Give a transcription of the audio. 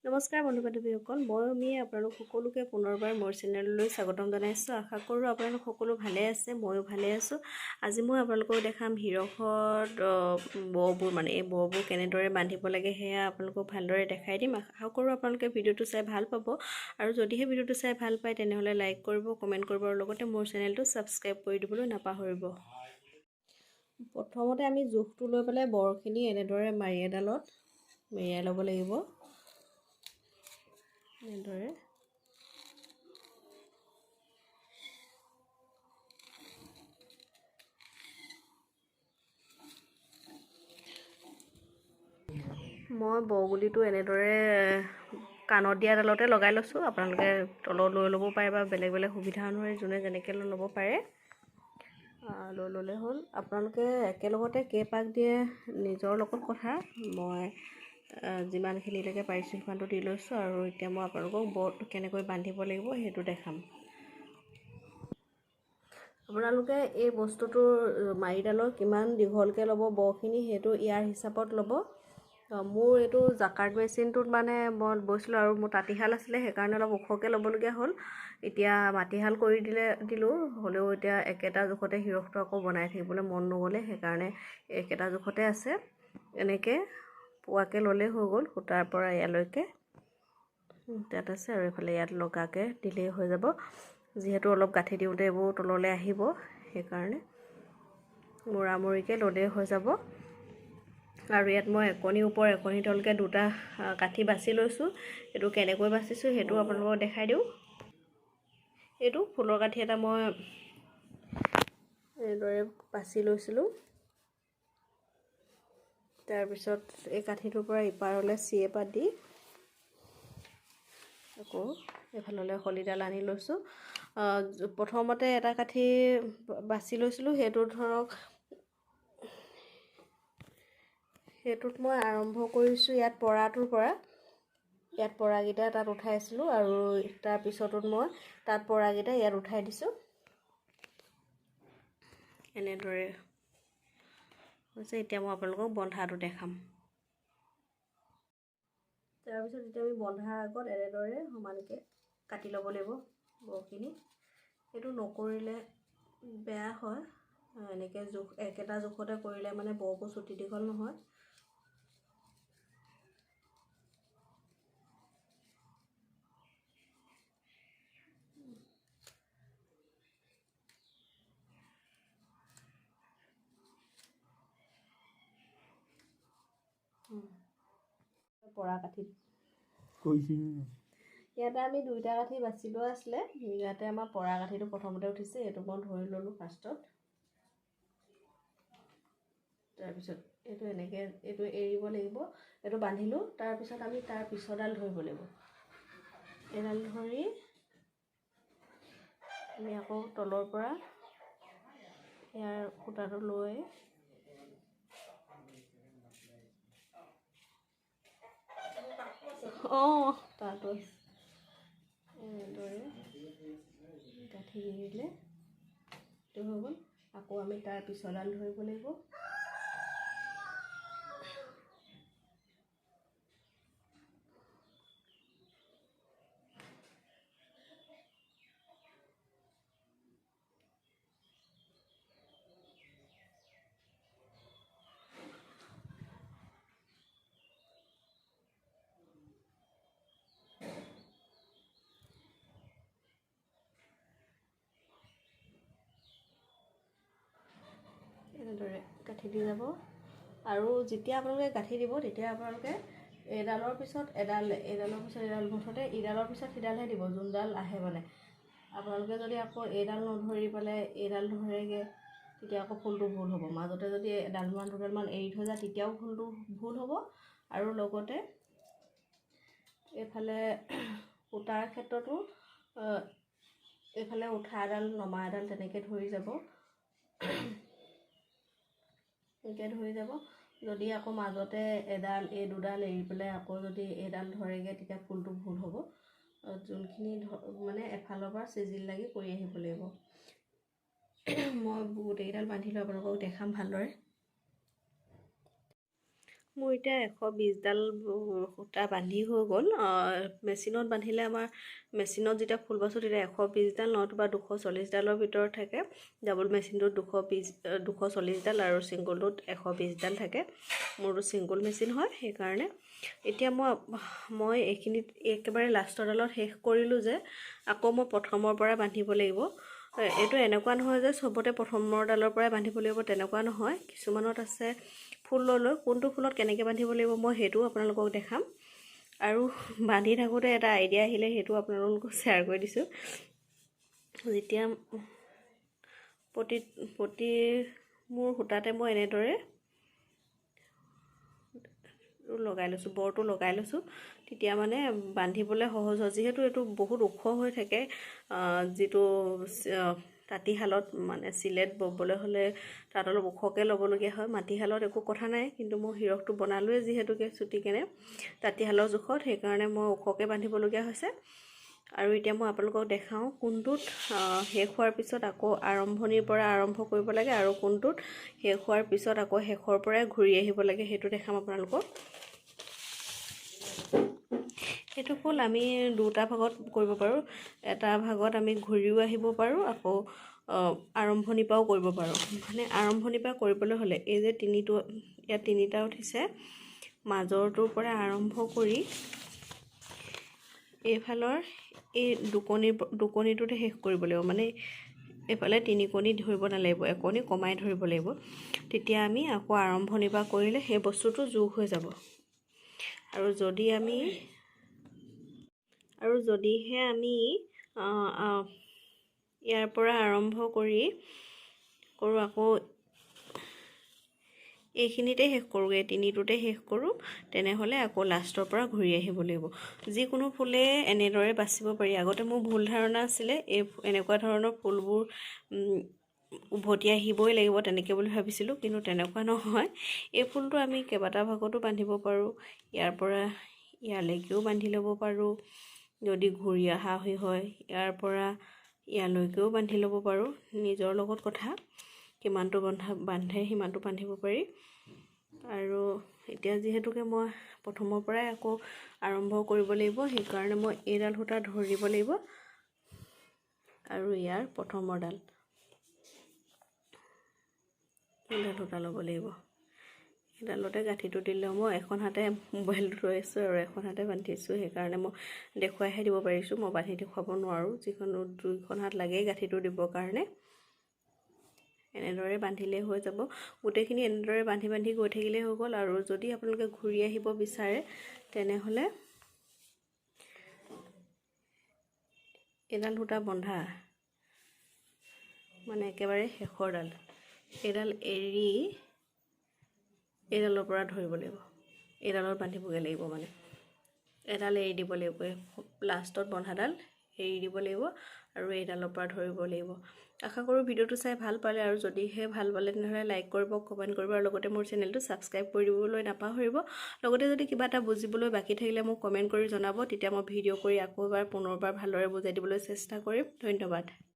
নমস্কাৰ বন্ধু বান্ধৱীসকল, মই অমিয়ে আপোনালোক সকলোকে পুনৰবাৰ মোৰ চেনেললৈ স্বাগতম জনাইছোঁ। আশা কৰোঁ আপোনালোক সকলো ভালে আছে, ময়ো ভালে আছোঁ। আজি মই আপোনালোকক দেখাম হিৰকত বৰবোৰ, মানে এই বৰবোৰ কেনেদৰে বান্ধিব লাগে সেয়া আপোনালোকক ভালদৰে দেখাই দিম। আশা কৰোঁ আপোনালোকে ভিডিঅ'টো চাই ভাল পাব, আৰু যদিহে ভিডিঅ'টো চাই ভাল পায় তেনেহ'লে লাইক কৰিব, কমেণ্ট কৰিব আৰু লগতে মোৰ চেনেলটো ছাবস্ক্ৰাইব কৰি দিবলৈ নাপাহৰিব। প্ৰথমতে আমি জোখটো লৈ পেলাই বৰখিনি এনেদৰে মাৰি এডালত মেৰিয়াই ল'ব লাগিব, এনেদৰে। মই বৰগুলিটো এনেদৰে কাণত দিয়া ডালতে লগাই লৈছোঁ। আপোনালোকে তলত লৈ ল'ব পাৰে বা বেলেগ বেলেগ সুবিধা অনুসৰি যোনে যেনেকৈ ল'ব পাৰে লৈ ল'লে হ'ল। আপোনালোকে একেলগতে কেইপাক দিয়ে নিজৰ লগত কথা। মই যিমানখিনিলৈকে পাৰিছোঁ সিমানটো দি লৈছোঁ, আৰু এতিয়া মই আপোনালোকক বৰ কেনেকৈ বান্ধিব লাগিব সেইটো দেখাম। আপোনালোকে এই বস্তুটোৰ মাৰিডালৰ কিমান দীঘলকৈ ল'ব বৰখিনি সেইটো ইয়াৰ হিচাপত ল'ব। মোৰ এইটো জাকাৰ্ড মেচিনটোত মানে মই বৈছিলোঁ আৰু মোৰ তাঁতীশাল আছিলে, সেইকাৰণে অলপ ওখকৈ ল'বলগীয়া হ'ল। এতিয়া মাটিশাল কৰি দিলোঁ, হ'লেও এতিয়া একেটা জোখতে হিৰকটো আকৌ বনাই থাকিবলৈ মন নগ'লে, সেইকাৰণে একেটা জোখতে আছে। এনেকৈ পোৱাকৈ ল'লেই হৈ গ'ল, সূতাৰ পৰা ইয়ালৈকে তাত আছে, আৰু এইফালে ইয়াত লগাকৈ দিলেই হৈ যাব। যিহেতু অলপ গাঁঠি দিওঁতে এইবোৰ তললৈ আহিব, সেইকাৰণে মূৰামূৰিকৈ ল'লেই হৈ যাব। আৰু ইয়াত মই একণি ওপৰ একণি তলকৈ দুটা কাঠি বাছি লৈছোঁ। এইটো কেনেকৈ বাচিছোঁ সেইটো আপোনালোকক দেখাই দিওঁ। এইটো ফুলৰ কাঠি এটা মই এনেদৰে বাছি লৈছিলোঁ। তাৰপিছত এই কাঠিটোৰ পৰা ইপাৰলৈ চি এপাত দি আকৌ এইফাললৈ শলিডাল আনি লৈছোঁ। প্ৰথমতে এটা কাঠি বাছি লৈছিলোঁ, সেইটো ধৰক সেইটোত মই আৰম্ভ কৰিছোঁ ইয়াত পৰাটোৰ পৰা। ইয়াত পৰাকেইটা তাত উঠাইছিলোঁ, আৰু তাৰ পিছটোত মই তাত পৰাকেইটা ইয়াত উঠাই দিছোঁ। এনেদৰে হৈছে। এতিয়া মই আপোনালোকক বন্ধাটো দেখাম। তাৰপিছত এতিয়া আমি বন্ধাৰ আগত এনেদৰে সমানকৈ কাটি ল'ব লাগিব বৰখিনি। সেইটো নকৰিলে বেয়া হয়। এনেকৈ জোখ একেটা জোখতে কৰিলে মানে বৰবোৰ চুটি দীঘল নহয়। পৰা কাঠিত ইয়াতে আমি দুইটা কাঠি বাছি লোৱা আছিলে। ইয়াতে আমাৰ পৰা কাঠিটো প্ৰথমতে উঠিছে, এইটো মই ধৰি ল'লোঁ ফাৰ্ষ্টত। তাৰপিছত এইটো এনেকৈ এইটো এৰিব লাগিব, এইটো বান্ধিলোঁ। তাৰপিছত আমি তাৰ পিছৰডাল ধৰিব লাগিব। এইডাল ধৰি আমি আকৌ তলৰ পৰা ইয়াৰ সূতাটো লৈ অঁ তাতো এনেদৰে গাঁঠি দি দিলে এইটো হৈ গ'ল। আকৌ আমি তাৰ পিছৰডাল ধৰিব লাগিব। এনেদৰে গাঁঠি দি যাব। আৰু যেতিয়া আপোনালোকে গাঁঠি দিব তেতিয়া আপোনালোকে এডালৰ পিছত এডাল, এডালৰ পিছত এডাল, মুঠতে ইডালৰ পিছত সিডালহে দিব, যোনডাল আহে মানে। আপোনালোকে যদি আকৌ এইডাল নধৰি পেলাই এইডাল ধৰেগৈ তেতিয়া আকৌ ফুলটো ভুল হ'ব। মাজতে যদি এডালমান দুডালমান এৰি থৈ যায় তেতিয়াও ফুলটো ভুল হ'ব। আৰু লগতে এইফালে সূতাৰ ক্ষেত্ৰতো এইফালে উঠা এডাল নমা এডাল তেনেকৈ ধৰি যাব, এনেকৈ ধৰি যাব। যদি আকৌ মাজতে এডাল এই দুডাল এৰি পেলাই আকৌ যদি এডাল ধৰেগৈ তেতিয়া ফুলটো ভুল হ'ব। যোনখিনি মানে এফালৰ পৰা চিজিল লাগি কৰি আহিব লাগিব। মই গোটেইকেইডাল বান্ধিলোঁ, আপোনালোকক দেখাম ভালদৰে। মোৰ এতিয়া 120ডাল সূতা বান্ধি হৈ গ'ল। মেচিনত বান্ধিলে আমাৰ মেচিনত যেতিয়া ফুল বাছোঁ তেতিয়া 120ডাল নতুবা 240ডালৰ ভিতৰত থাকে। ডাবল মেচিনটোত 220, 240ডাল আৰু ছিংগলটোত 120ডাল থাকে। মোৰটো ছিংগল মেচিন হয়, সেইকাৰণে এতিয়া মই এইখিনিত একেবাৰে লাষ্টৰ ডালত শেষ কৰিলোঁ যে আকৌ মই প্ৰথমৰ পৰা বান্ধিব লাগিব। এইটো এনেকুৱা নহয় যে চবতে প্ৰথমৰ ডালৰ পৰাই বান্ধিব লাগিব, তেনেকুৱা নহয়। কিছুমানত আছে ফুল লৈ লৈ কোনটো ফুলত কেনেকৈ বান্ধিব লাগিব মই সেইটোও আপোনালোকক দেখাম। আৰু বান্ধি থাকোঁতে এটা আইডিয়া আহিলে, সেইটো আপোনালোকক শ্বেয়াৰ কৰি দিছোঁ। যেতিয়া প্ৰতি মোৰ সূতাতে মই এনেদৰে লগাই লৈছোঁ, বৰটো লগাই লৈছোঁ, তেতিয়া মানে বান্ধিবলৈ সহজ হয়। যিহেতু এইটো বহুত ওখ হৈ থাকে, যিটো তাঁতীশালত মানে চিলেট ব'বলৈ হ'লে তাত অলপ ওখকৈ ল'বলগীয়া হয়। মাটিশালত একো কথা নাই, কিন্তু মই হিৰকটো বনালোৱে যিহেতুকে চুটি কেনে তাঁতীশালৰ জোখত, সেইকাৰণে মই ওখকৈ বান্ধিবলগীয়া হৈছে। আৰু এতিয়া মই আপোনালোকক দেখাওঁ কোনটোত শেষ হোৱাৰ পিছত আকৌ আৰম্ভণিৰ পৰা আৰম্ভ কৰিব লাগে আৰু কোনটোত শেষ হোৱাৰ পিছত আকৌ শেষৰ পৰাই ঘূৰি আহিব লাগে, সেইটো দেখাম আপোনালোকক। সেইটো ফুল আমি দুটা ভাগত কৰিব পাৰোঁ। এটা ভাগত আমি ঘূৰিও আহিব পাৰোঁ, আকৌ আৰম্ভণিৰ পৰাও কৰিব পাৰোঁ। মানে আৰম্ভণিৰ পৰা কৰিবলৈ হ'লে এই যে তিনিটো ইয়াত তিনিটা উঠিছে, মাজৰটোৰ পৰা আৰম্ভ কৰি এইফালৰ এই দুকণিটোতে শেষ কৰিব লাগিব। মানে এইফালে তিনিকণি ধৰিব নালাগিব, একণি কমাই ধৰিব লাগিব। তেতিয়া আমি আকৌ আৰম্ভণিৰ পৰা কৰিলে সেই বস্তুটো যোগ হৈ যাব। আৰু যদিহে আমি ইয়াৰ পৰা আৰম্ভ কৰি কৰোঁ, আকৌ এইখিনিতে শেষ কৰোঁ, এই তিনিটোতে শেষ কৰোঁ, তেনেহ'লে আকৌ লাষ্টৰ পৰা ঘূৰি আহিব লাগিব। যিকোনো ফুলে এনেদৰে বাচিব পাৰি। আগতে মোৰ ভুল ধাৰণা আছিলে, এই এনেকুৱা ধৰণৰ ফুলবোৰ উভতি আহিবই লাগিব তেনেকৈ বুলি ভাবিছিলোঁ, কিন্তু তেনেকুৱা নহয়। এই ফুলটো আমি কেইবাটা ভাগতো বান্ধিব পাৰোঁ। ইয়াৰ পৰা ইয়ালৈকেও বান্ধি ল'ব পাৰোঁ, যদি ঘূৰি অহা হয় ইয়াৰ পৰা ইয়ালৈকেও বান্ধি ল'ব পাৰোঁ। নিজৰ লগত কথা, কিমানটো বান্ধে সিমানটো বান্ধিব পাৰি। আৰু এতিয়া যিহেতুকে মই প্ৰথমৰ পৰাই আকৌ আৰম্ভ কৰিব লাগিব, সেইকাৰণে মই এইডাল সূতা ধৰিব লাগিব আৰু ইয়াৰ প্ৰথমৰ ডাল এইডাল সূতা ল'ব লাগিব। এইডালতে গাঁঠিটো দিলে, মই এখন হাতে মোবাইলটো লৈ আছোঁ আৰু এখন হাতে বান্ধিছোঁ, সেইকাৰণে মই দেখুৱাইহে দিব পাৰিছোঁ, মই বান্ধি দেখুৱাব নোৱাৰোঁ। যিকোনো দুইখন হাত লাগেই গাঁঠিটো দিবৰ কাৰণে। এনেদৰে বান্ধিলেই হৈ যাব। গোটেইখিনি এনেদৰে বান্ধি বান্ধি গৈ থাকিলেই হৈ গ'ল। আৰু যদি আপোনালোকে ঘূৰি আহিব বিচাৰে তেনেহ'লে এইডাল সূতা বন্ধা মানে একেবাৰে শেষৰডাল, এইডাল এৰি এইডালৰ পৰা ধৰিব লাগিব, এইডালত বান্ধিবগৈ লাগিব। মানে এডাল এৰি দিব লাগিব, লাষ্টত বন্ধাডাল এৰি দিব লাগিব আৰু এইডালৰ পৰা ধৰিব লাগিব। আশা কৰোঁ ভিডিঅ'টো চাই ভাল পালে, আৰু যদিহে ভাল পালে তেনেহ'লে লাইক কৰিব, কমেণ্ট কৰিব আৰু লগতে মোৰ চেনেলটো ছাবস্ক্ৰাইব কৰি দিবলৈ নাপাহৰিব। লগতে যদি কিবা এটা বুজিবলৈ বাকী থাকিলে মোক কমেণ্ট কৰি জনাব, তেতিয়া মই ভিডিঅ' কৰি আকৌ এবাৰ পুনৰবাৰ ভালদৰে বুজাই দিবলৈ চেষ্টা কৰিম। ধন্যবাদ।